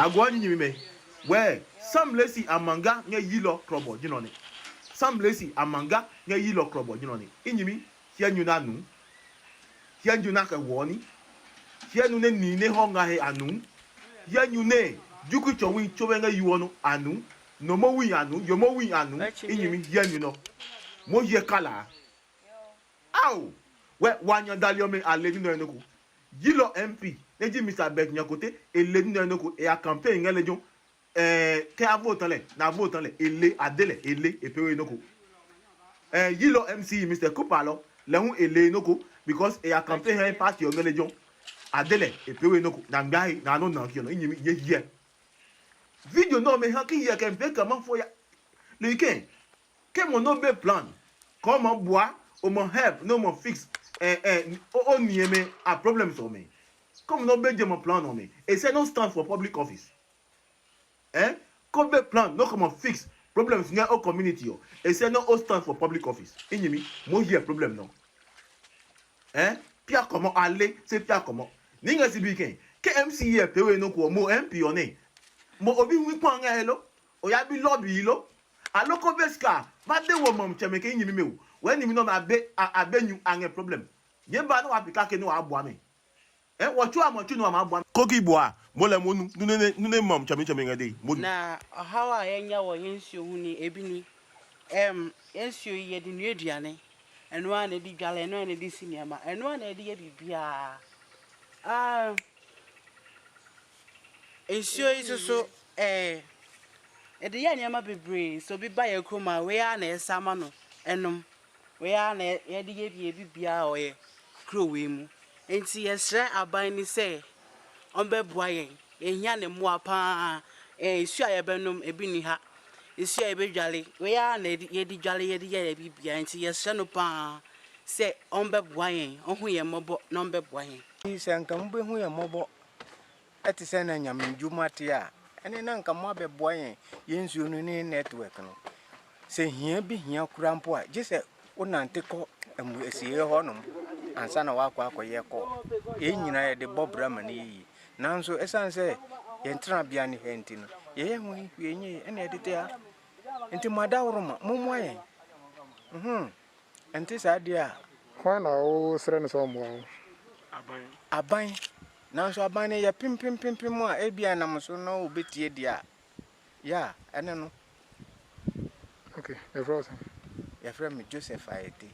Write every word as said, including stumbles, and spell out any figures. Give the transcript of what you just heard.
Agua nyimimɛ wɛɛ, Sam Lesi amanga ngɛ yilɔ krɔbɔ ji nɔ nɛ. Sam Lesi amanga ngɛ yilɔ krɔbɔ ji nɔ nɛ. I nyimi, hyɛ nyu na nu. Hyɛ nyu na kɛ wɔɔ ni. Hyɛ nu nɛ ni nɛ hɔ nga he a nu. Hyɛ nyu nɛ juku tsɔwi tso bɛ ngɛ yuɔ nɔ a nu. Nomo wi a nu, yomo wi a nu. I nyimi, hyɛ nyu nɔ. Mo hyɛ kala. Ao! Wɛ wa nya dali ɔmɛ a le ní nɔ nɔ ko. Yilɔ M P nɛ ji Mister Bɛt Nyakote e le ní nɔ nɔ ko e ya campaign ngɛ lejɛ. Ɛɛ, kɛ a vote lɛ, na a vote lɛ, e le, a de lɛ, e le, e pee we nɔ ko. Ɛɛ, yilɔ M C Mister Cooper lɔ, lɛ hu e le nɔ ko, because e ya campaign hɛ party ɔ ngɛ lejɛ. A de lɛ, e pee we nɔ ko, na ngba he, na nɔ na ki ɔ nɔ, i nyimi ye hyɛ. Video nɛ ɔmɛ ha ki hyɛ kɛ n pee kɛ ma fo ya. Like, ke mo nɔ be plan, kɛ o ma bua, o ma help, nɛ o ma fix, eh, eh, o, o ni ɔmɛ a problems ɔmɛ. Ke mo nɔ be je mo plan ɔmɛ, e sɛ no stand for public office. Eh? Ko be plan, no ko ma fix problems ngɛ o community ɔ, e sɛ no o stand for public office. I nyimi, mo hyɛ problem nɔ. Eh? Pia kɔmɔ ale, se pia kɔmɔ. Ni ngɛ si bi kɛ, ke M C A pe we no ko mo M P ɔ ne. Mo obi hui kpa ngɛ he lo, o ya bi lobby lo. Alo ko be ska, ba de wo mam tsɛmɛ ke nyimi me o. We ni mi no ma be a, a be nyu a ngɛ problem. Ye ba no wa pika ke no wa bua me. Eh, wo chu a mo chu no ma bua. Ko ki bua, mo le mo nu, nu ne, nu ne mam tsɛmɛ tsɛmɛ ngɛ de. Mo nu. Na ɔhaw a yɛ nya wɔ yɛn sio hu ni ebi ni. Em, yɛn sio yɛ di nue duane. Ɛno a na di dwala, ɛno a na di siniama, ɛno a na di yɛ biribiaa. Ah, nsuo yi soso, eh, ɛde yɛ nneɛma bebree, so bi ba yɛ kurom a, wei a na ɛsa ma no ɛnom, wei a na yɛde yɛ bie bibiaa ɔ yɛ kurowei mu. Enti yɛsrɛ aban ni sɛ ɔmbɛboa yɛn, yɛhia ne mmoa paa. Eh, nsuo a yɛbɛnom ebi ni ha, nsuo a yɛbɛdwale, wei a na yɛde dwale yɛde yɛ yɛ bibia. Enti yɛsrɛ no paa sɛ ɔmbɛboa yɛn, ɔhu yɛ mɔbɔ na ɔmbɛboa yɛn. Sɛ nka mu be hu yɛ mɔbɔ. Ɛte sɛ nɛ nyame ju ma te a, ɛne na nka mo abɛ bua yɛ ye nsuo no ne network no. Se hia bi hia kura mpo a, je sɛ o nante kɔ ɛmu esi ye hɔ nom ansa na wa kɔ akɔ yɛ kɔ. E nyina yɛ de bɔ bra ma ne yi. Nanso esan sɛ yɛ ntra bia ne hɛ nti no, yɛ yɛ hu hwie nye ɛne ɛde te a. Nti ma da woro ma mo mo yɛ. Mhm. Ɛnti saa deɛ a. Hwan na wo srɛ no sɛ o mua wo? Aban. Nanso aban ne yɛ pim pim pim pim a, ebia nam so na o bɛtie deɛ a. Ya, ɛnɛ no. Okay, yɛfrɛ wo sɛ? Yɛfrɛ me Joseph Ayete.